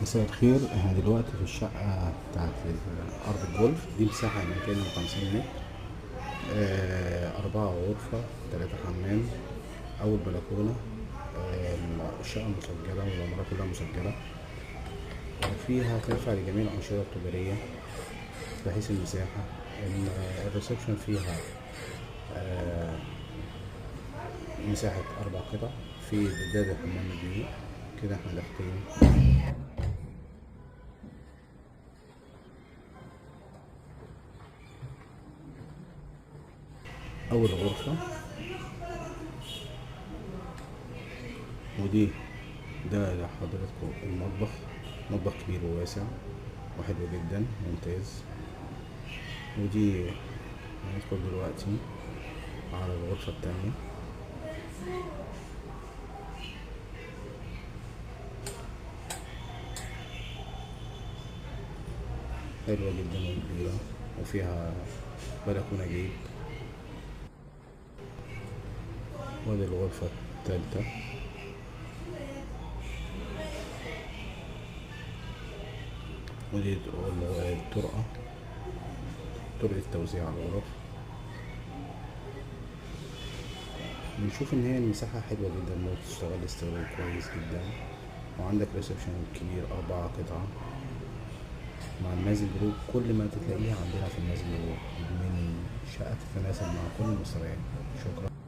مساء الخير. احنا دلوقتي في الشقة بتاعت أرض الجولف دي، مساحة 250 متر، 4 غرفة، 3 حمام، أول بلكونة. الشقة مسجلة والعمارة كلها مسجلة، وفيها تنفع لجميع الأنشطة التجارية بحيث المساحة. ال reception فيها مساحة 4 قطع، في ده حمام البيوت. كده احنا داخلين أول غرفة، ودي ده لحضراتكم المطبخ، مطبخ كبير وواسع وحلو جدا ممتاز. ودي هندخل دلوقتي على الغرفة التانية. حلوة جدا وكبيرة وفيها بلكونة جيب. وادي الغرفة التالتة. ودي الطرقة، طرقة توزيع الغرف. بنشوف ان هي المساحة حلوة جدا، ممكن تشتغل استغلال كويس جدا. وعندك reception كبير 4 قطع مع المازن جروب. كل ما تلاقيها عندنا في المازن جروب من شقة تتناسب مع كل المستويات. شكرا.